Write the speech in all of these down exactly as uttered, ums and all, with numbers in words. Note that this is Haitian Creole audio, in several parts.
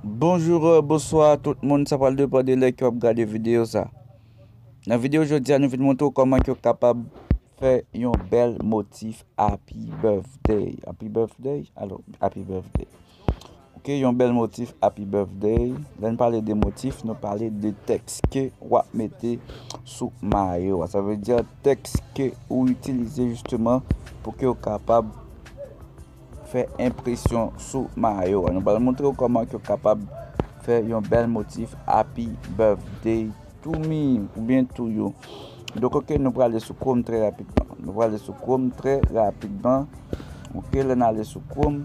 Bonjou, bonswa tout moun, sa pral depann de lè ke w ap gade videyo sa. Nan videyo jodi a, nou vin montre w kòman ke w kapab fè yon bèl motif Happy Birthday. Happy Birthday? Alò, Happy Birthday. Ok, yon bèl motif Happy Birthday. Lè n pale de motif, nou pale de tèks ke w ap mete sou mayo a. Sa vle di tèks ke ou itilize jisteman pou ke w kapab fè enpresyon sou mayo a. Nou pral montre w kòman ke w kapab fè yon bèl motif Happy Birthday to me oubyen to you. Donk, ok, nou prale sou Chrome trè rapidman. Nou prale sou Chrome trè rapidman. Ok, lè n ale sou Chrome.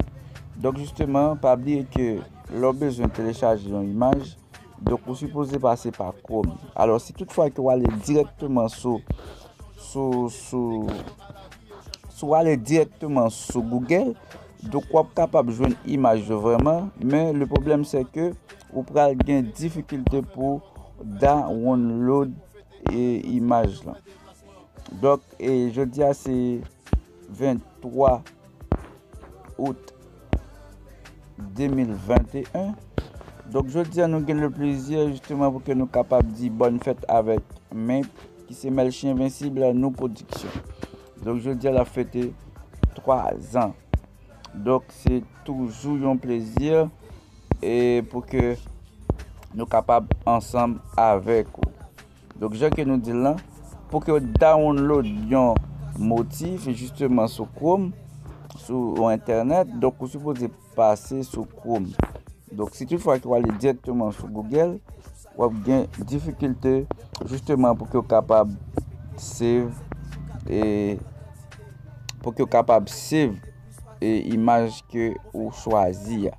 Donk, jisteman, pa bliye ke lè w bezwen telechaje yon imaj, donk, ou sipoze pase pa Chrome. Alò, si toutfwa ke w ale dirèkteman sou, sou, sou, si w ale dirèkteman sou Google, donk, w ap kapab jwenn imaj yo vrèman, men le pwoblèm se ke ou pral gen difikilte pou download e, imaj lan. Donk, e, jodi a se venntwa out de mil venteyen. Donk, jodi a nou gen le plezi jisteman pou ke nou kapab di bòn fèt avèk men ki se Melchie Invincible Nou Pwodiksyon. Donk, jodi a l ap fete twa zan. Donk, se toujou yon plezi e pou ke nou kapab ansanm avèk ou. Donk, jan ke nou di l lan, pou ke w download yon motif jisteman sou Chrome, sou entènèt, donk, ou sipoze pase sou Chrome. Donk, si toutfwa ke w ale dirèkteman sou Google, w ap gen difikilte jisteman pou ke w kapab save e pou ke w kapab save e imaj ke ou chwazi a.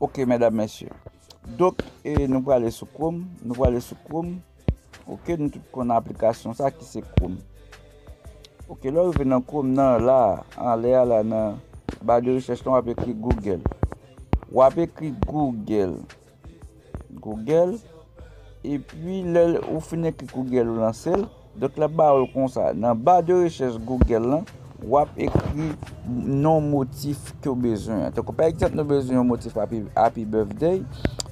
Ok, medam, mesye. Donk, e nou prale sou Chrome, nou prale sou Chrome. Ok, nou tout konn aplikasyon sa ki se Chrome. Ok, lè w rive nan Chrome nan la, anlè a la, nan ba de rechèch lan, w ap ekri Google. W ap ekri Google. Google. Epi, lè ou fin ekri Google, ou lanse l. Donk, l ap ba ou l konsa. Nan ba de rechèch Google lan, w ap ekri non motif ke w bezwen an. Tankou, pa egzanp, nou bezwen yon motif Happy, Happy Birthday.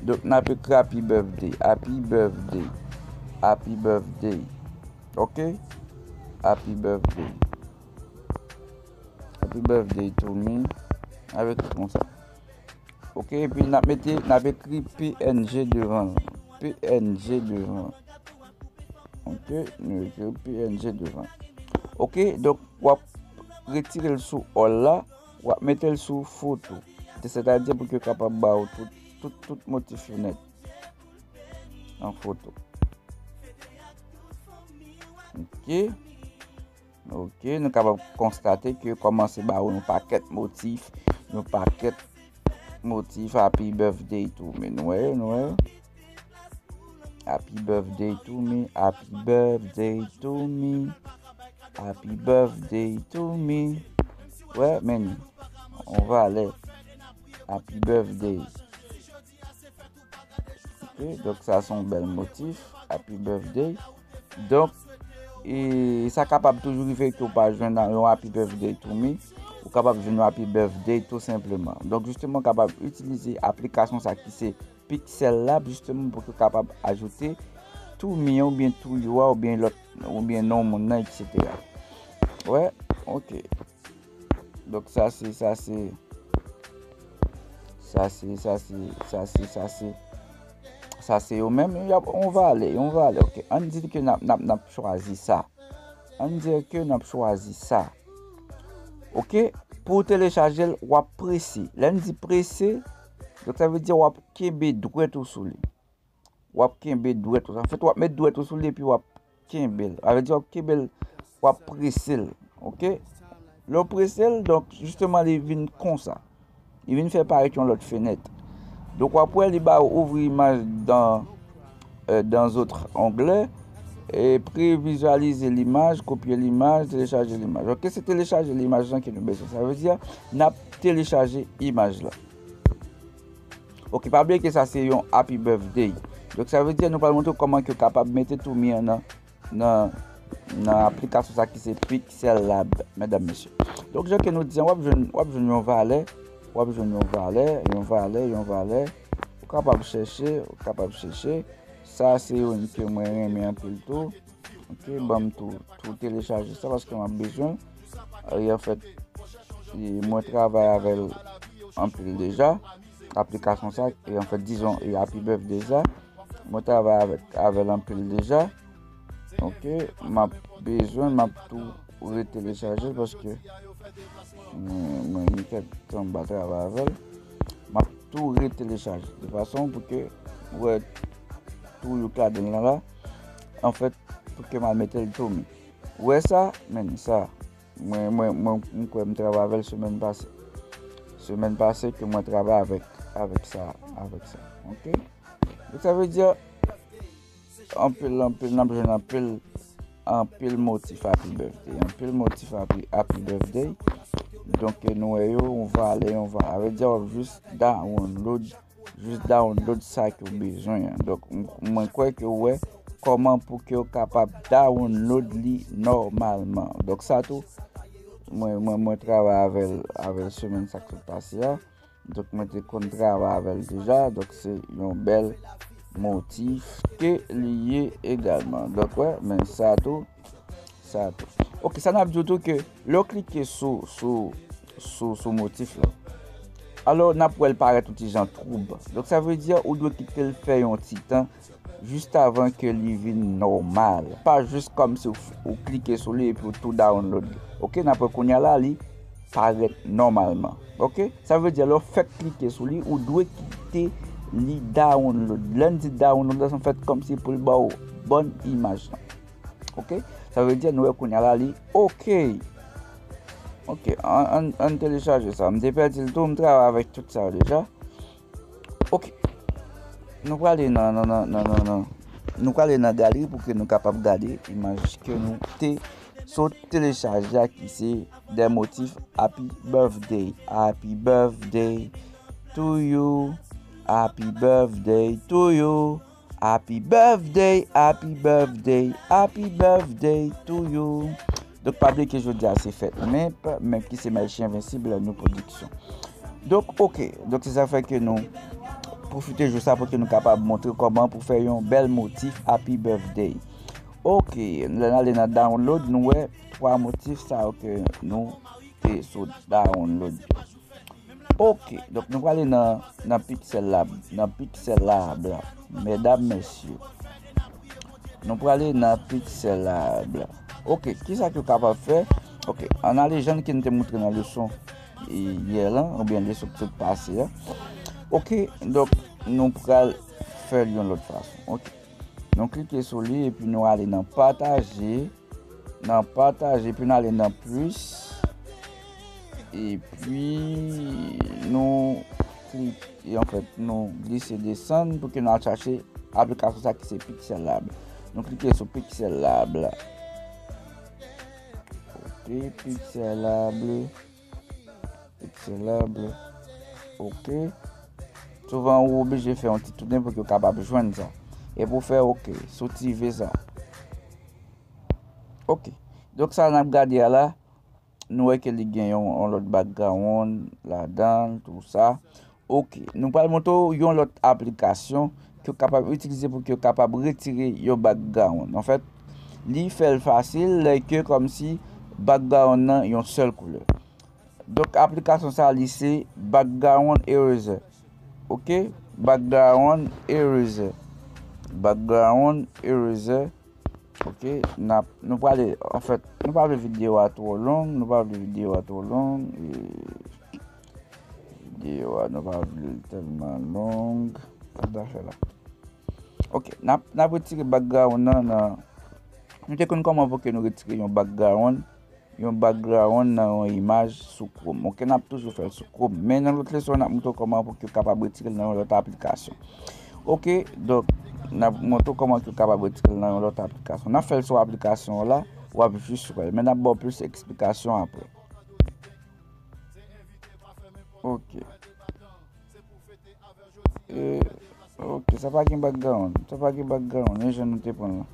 Donk, n ap ekri Happy Birthday, Happy Birthday, Happy Birthday. Ok? Happy Birthday. Happy Birthday to me. Avèk konsa. Ok, epi n ap mete, n ap ekri P N G devan l. P N G devan l. Ok, nou ekri P N G devan l. Ok, donk, w ap retire l sou all la, w ap mete l sou foto. Sètadi pou ke yo kapab ba ou tout, tout, tout motif yo nèt an foto. Ok. Ok, nou kapab konstate ke kòmanse ba ou yon pakèt motif, yon pakèt motif Happy Birthday to me. Nou wè, nou wè. Happy birthday to me, happy birthday to me, happy birthday to me. Wè, men, on va aller. Happy birthday. Ok, donk sa se yon bèl motif, Happy Birthday. Donk, e sa kapab toujou rive ke w pa jwenn yon Happy Birthday to me, ou kapab jwenn yon Happy Birthday tou senpleman. Donk, jisteman, w kapab itilize aplikasyon sa ki se Pixel Lab, jisteman, pou ke w kapab ajoute to me oubyen to you a, oubyen lòt, oubyen non moun nan, etsetera. Wè, ok. Donk, sa se, sa se, sa se, sa se, sa se, sa se, sa se yo menm, y ap, yon valè, yon valè, ok. Ann di ke n ap, n ap, n ap chwazi sa. Ann di ke n ap chwazi sa. Ok, pou w telechaje l, w ap prese. Lè n di prese, donk, sa vle di w ap kenbe dwèt ou sou li. W ap kenbe dwèt ou. Anfèt, w ap met dwèt ou sou li epi w ap kenbe l. Sa vle di w ap kenbe l, w ap prese l. Ok? Lè w prese l, donk, jisteman, li vin konsa. Li vin fè parèt yon lòt fenèt. Donk, w ap wè li ba ou ouvrir image dans, euh, dans autre onglet. E previzyalize limaj, kopye limaj, telechaje limaj. Ok, se telechaje limaj lan ke nou bezwen. Sa vle di, n ap telechaje imaj la. Ok, pa bliye ke sa se yon Happy Birthday. Donk, sa vle di nou pral montre w kòman ke w kapab mete to me an nan, nan, nan aplikasyon sa ki se Pixel Lab, medam, mesye. Donk, jan ke nou di an, w ap jwenn, w ap jwenn yon valè. w ap jwenn yon valè, yon valè, yon valè. Ou kapab chèche, ou kapab chèche. Sa se youn ke mwen renmen anpil tou. Ok, ban m tou, tou telechaje sa paske m ap bezwen l. E anfèt, e mwen travay avè l anpil deja. Aplikasyon sa, e anfèt, dizon, e Happy Birthday sa. Mwen travay avèk, avè l anpil deja. Ok, m ap bezwen, m ap tou retelechaje l paske mwen, mwen gen kèk tan m pa travay avè l. M ap tou retelechaje de fason pou ke ou wè tou yo k ladan l lan la. Anfèt, pou ke m al mete l tou men. Ou wè sa? Men sa. Mwen, mwen, mwen, m kwè m travay avè l semèn pase. Semèn pase ke mwen travay avèk, avèk sa, avèk sa. Ok? Donk, sa vle di, anpil, anpil, n ap jwenn anpil, anpil motif Happy Birthday. Anpil motif Happy, Happy Birthday. Donk, nou wè yo, yon valè, yon valè. Sa vle di, w ap jis download, jis download sa ke w bezwen an. Donk, m- mwen kwè ke w wè kòman pou ke w kapab download li nòmalman. Donk, sa tou, mwen, mwen, mwen travay avè l, avè l semèn sa k sot pase a. Donk, mwen te konn travay avè l deja. Donk, se yon bèl motif ke li ye egalman. Donk, wè, men sa tou, sa tou. Ok, sa n ap di w tou ke lè w klike sou, sou, sou, sou motif la, alò, n ap wè l parèt yon ti jan twoub. Donk, sa vle di, ou dwe kite l fè yon ti tan jis avan ke li vin nòmal. Pa jis kòmsi w, ou klike sou li epi w tou download li. Ok, n ap wè kounye a la, li parèt nòmalman. Ok? Sa vle di, lè w fèk klike sou li, ou dwe kite li download. Lè n di download la, se anfèt kòmsi pou l ba w bòn imaj lan. Ok? Sa vle di, nou wè kounye a la, li ok. Ok, ann, ann, ann telechaje sa. M te pèdi l tou, m travay avèk tout sa yo deja. Ok. Nou prale nan, nan, nan, nan, nan, nan. Nou prale nan galeri pou ke nou kapab gade imaj ke nou te sot telechaje a ki se des motifs Happy Birthday. Happy birthday to you. Happy birthday to you. Happy birthday, happy birthday, happy birthday to you. Donk, pa bliye ke jodi a se fèt Mèp, Mèp ki se Magicien Invincible New Production. Donk, ok. Donk, se sa fè ke nou pwofite jou sa pou ke nou kapab montre kòman pou fè yon bèl motif Happy Birthday. Ok, lè n ale nan download, nou wè twa motif sa yo ke nou te sot download yo. Ok, donk nou prale nan, nan Pixel Lab, nan Pixel Lab la. Medam, mesye. Nou prale nan Pixel Lab la. Ok, kisa ke w kapab fè? Ok, ann ale jan ke n te montre nan leson yè lan, oubyen leson ki sot pase a. Ok, donk nou pral fè l yon lòt fason. Ok. Nou klike sou li epi nou ale nan pataje. Nan pataje, epi nou ale nan plis. Epi nou klike, anfèt, nou glise desann pou ke nou al chache aplikasyon sa ki se Pixel Lab. Nou klike sou Pixel Lab la. Ok, Pixel Lab. Pixel Lab. Ok. Souvan ou oblije fè yon ti tounen pou ke w kapab jwenn sa. Epi w fè ok. Soutive sa. Ok. Donk sa n ap gade a la, nou wè ke li gen yon, yon lòt background ladan l, tou sa. Ok. Nou pral montre w yon lòt aplikasyon ke w kapab itilize pou ke w kapab retire yon background. Anfèt, li fè l fasil lè ke kòmsi background nan yon sèl koulè. Donk, aplikasyon sa a, li se Background Eraser. Ok? Background Eraser. Background Eraser. Ok? N ap, nou prale, anfèt, nou pa vle videyo a twò long, nou pa vle videyo a twò long. E, videyo a, nou pa vle l tèlman long. Sa n ta fè la? Ok, n ap, n ap retire background nan, nan, nou te konn kòman pou ke nou retire yon background, yon background nan yon imaj sou Chrome. Ok, n ap toujou fè l sou Chrome. Men nan lòt leson, n ap montre w kòman pou ke w kapab retire l nan yon lòt aplikasyon. Ok, donk, n ap montre w kòman ke w kapab retire l nan yon lòt aplikasyon. N ap fè l sou aplikasyon an la, w ap jis wè l. Men n ap ba w plis eksplikasyon apre. Ok. E, ok, sa pa gen background. Sa pa gen background, men jan nou te pran l lan.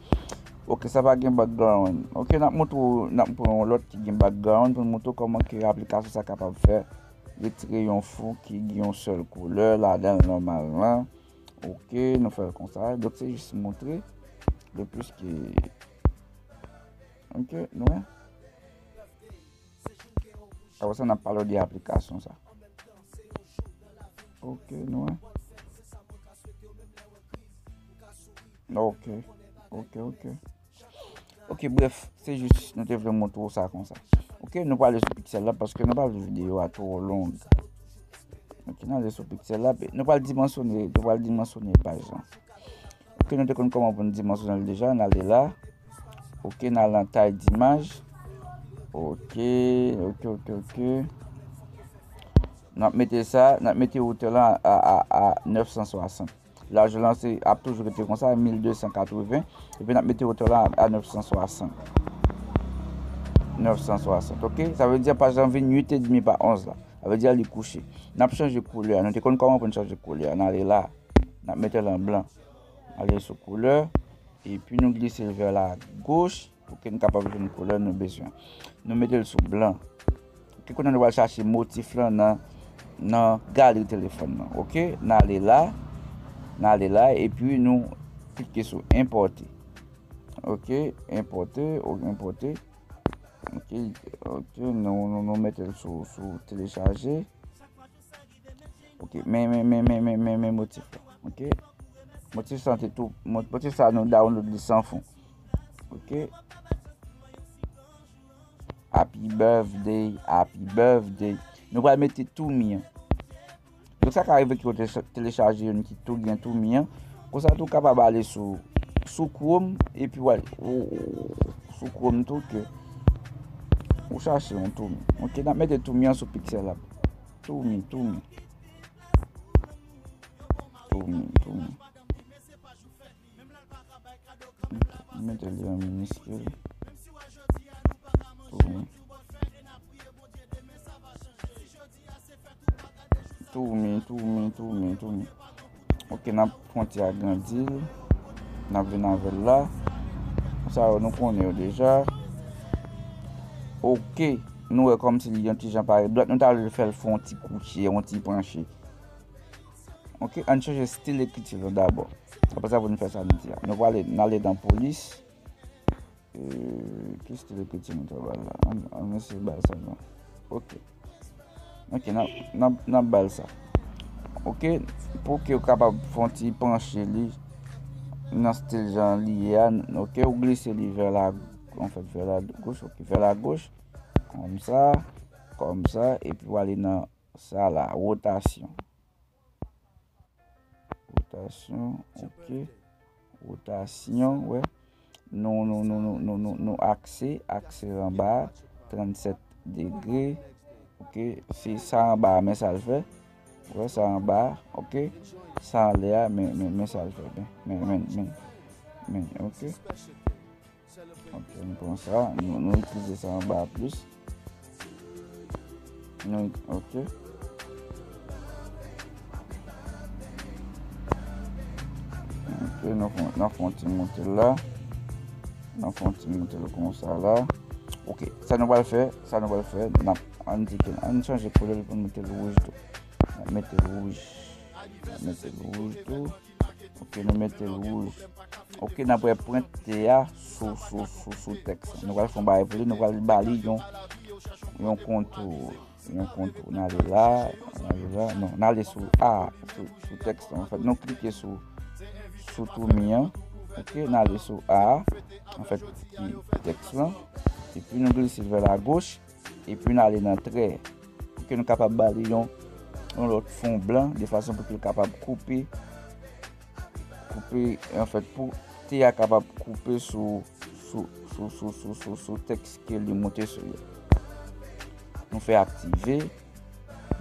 Ok, sa pa gen background. Ok, n ap montre w, n ap pran yon lòt ki gen background pou n montre w kòman ke aplikasyon sa kapab fè retire yon fon ki gen yon sèl koulè ladan l nòmalman. Ok, nou fè l konsa. Donk, se jis montre. De plis ke, ok, nou wè. Apre sa, n ap pale de aplikasyon sa. Ok, nou wè. Ok, ok, ok. Ok, bref, se jis nou te vle montre w sa konsa. Ok, nou prale sou Pixel Lab paske nou pa vle videyo a twò long. Ok, n ale sou Pixel Lab. Nou pral dimansyone, nou pral dimansyone paj lan. Ok, nou te konn kòman pou n dimansyone l deja, n ale la. Ok, n al nan tay dimaj. Ok, ok, ok, ok. N ap mete sa, n ap mete wotè lan a, a, a nèf san swasant. Lajè lan se ap toujou rete konsa, mil de san katreven. Epi n ap mete wotè lan a nèf san swasant. Nèf san swasant, ok? Sa vle di paj lan vin uit edmi pa onz la. Sa vle di li kouche. N ap chanje koulè a. Nou te konn kòman pou n chanje koulè a. N ale la. N ap mete l an blan. Ale sou koulè. Epi nou glise l vè la goch. Pou ke n kapab jwenn koulè nou bezwen. Nou mete l sou blan. Ok, kounye a nou pral chache motif lan nan, nan galri telefòn nan. Ok, n ale la, n ale la, epi nou klike sou enpòte. Ok, enpòte, ok, enpòte. Ok, ok, nou, nou, nou mete l sou, sou telechaje. Ok, men, men, men motif la. Ok. Motif sa te tou, mo-, motif sa nou download li san fon. Ok. Happy birthday, happy birthday. Nou pral mete To Me an. Donk sa ka rive ke w te telechaje youn ki tou gen To Me an. Konsa tou w kapab ale sou, sou Chrome epi w al, ou, ou, sou Chrome tou ke ou chache yon To Me. Ok, n ap mete To Me an sou Pixel Lab. To Me, To Me. To Me, To Me. Ok, mete li an miniskil. To Me. To Me, To Me, To Me, To Me. Ok, n ap fon ti agrandi l. N ap vin avè l la. Sa yo nou konnen yo deja. Ok, nou wè kòmsi li yon ti jan parèt dwat. Nou ta vle fè l fè yon ti kouche, yon ti panche. Ok, ann chanje stil ekriti l dabò. Apre sa, pou nou fè sa nou di a. Nou prale, n ale nan polis. Euh, ki stil ekriti nou ta ba l la? Ann, ann eseye ba l sa non. Ok. Ok, n ap, n ap, n ap ba l sa. Ok, pou ke w kapab fè yon ti panche li nan stil jan li ye a, ok, ou glise li vè la, an fèt, vè la goch, ok, vè la goch, kòmsa, kòmsa, epi w ale nan sa la, wotasyon. Wotasyon, ok. Wotasyon, wè. Nou, nou, nou, nou, nou, nou, nou akse, akse anba a, trannsèt degre. Ok, se sa anba a, men sa l fè. Wè sa anba a, ok. Sa anlè a, men, men, men sa l fè. Men, men, men, men, men, ok. Ok, nou pran sa, nou, nou itilize sa anba a plis. Nou, ok. Ok, nou fè, nou fè yon ti monte la. Nou fè yon ti monte l konsa la. Ok, sa nou pral fè, sa nou pral fè, n ap, ann di ke, ann chanje koulè l pou n mete l wouj tou. N ap mete l wouj. N ap mete l wouj tou. Ok, nou mete l wouj. Ok, n ap wè pwent T a sou, sou, sou, sou tèks la. Nou pral fè yon bagay pou li, nou pral ba li yon, yon kontou. Yon kontou. N ale la, n ale la. Non, n ale sou A, sou, sou tèks la. Anfèt, nou klike sou, sou To Me an. Ok, n ale sou A, anfèt, ki tèks lan. Epi nou glise l vè la goch. Epi n ale nan trè. Pou ke nou kapab ba li yon, yon lòt fon blan, de fason pou ke l kapab koupe, koupe, anfèt, pou T a kapab koupe sou, sou, sou tèks ke li moute sou li. Nou fè aktive,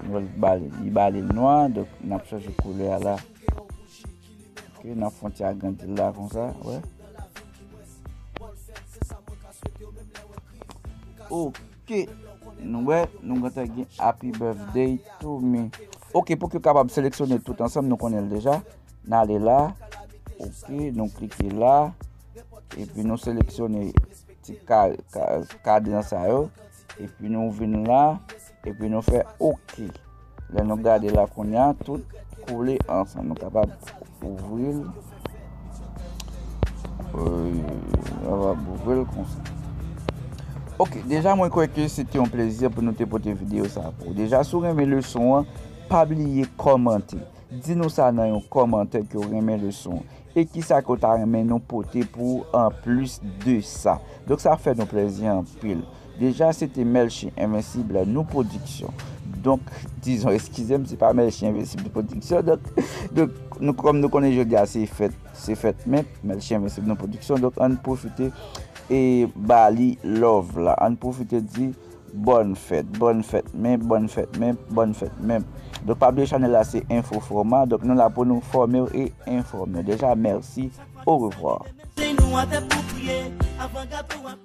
nou ba li, li ba li nwa, donk n ap chanje koulè a la. Ok, n ap fè yon ti agrandi l la konsa, wè. Ok, nou wè, nou gentan gen Happy Birthday to Me. Ok, pou ke w kapab seleksyone tout ansanm, nou konnen l deja. N ale la, ok, nou klike la, epi nou seleksyone ti ka-, ka-, kadran sa yo, epi nou vin la, epi nou fè oke. Lè nou gade la kounye a, tout kole ansanm. Nou kapab ouvri l. Wi, nou kapab ouvri l konsa. Ok, deja mwen kwè ke se te yon plezi pou nou te pote videyo sa pou ou. Deja, si w renmen leson an, pa bliye kòmante. Di nou sa nan yon kòmantè ke w renmen leson an. E kisa ke w ta renmen nou pote pou ou anplis de sa. Donk, sa fè nou plezi anpil. Deja, se te Melchie Invincible Nou Pwodiksyon. Donk, dizon, eskize m, se pa Melchie Invincible Nou Pwodiksyon. Donk, donk nou, kòm nou konnen jodi a se fèt, se fèt mèt, Melchie Invincible Nou Pwodiksyon. Donk, ann pwofite e ba li love la. Ann pwofite di bòn fèt, bòn fèt mèt, bòn fèt mèt, bòn fèt mèt. Donk, pa bliye chanèl la se Info Format. Donk, nou la pou nou fòme w e enfòme w. Deja, mèsi. Orevwa. Se nou atè pou priye, avan gato a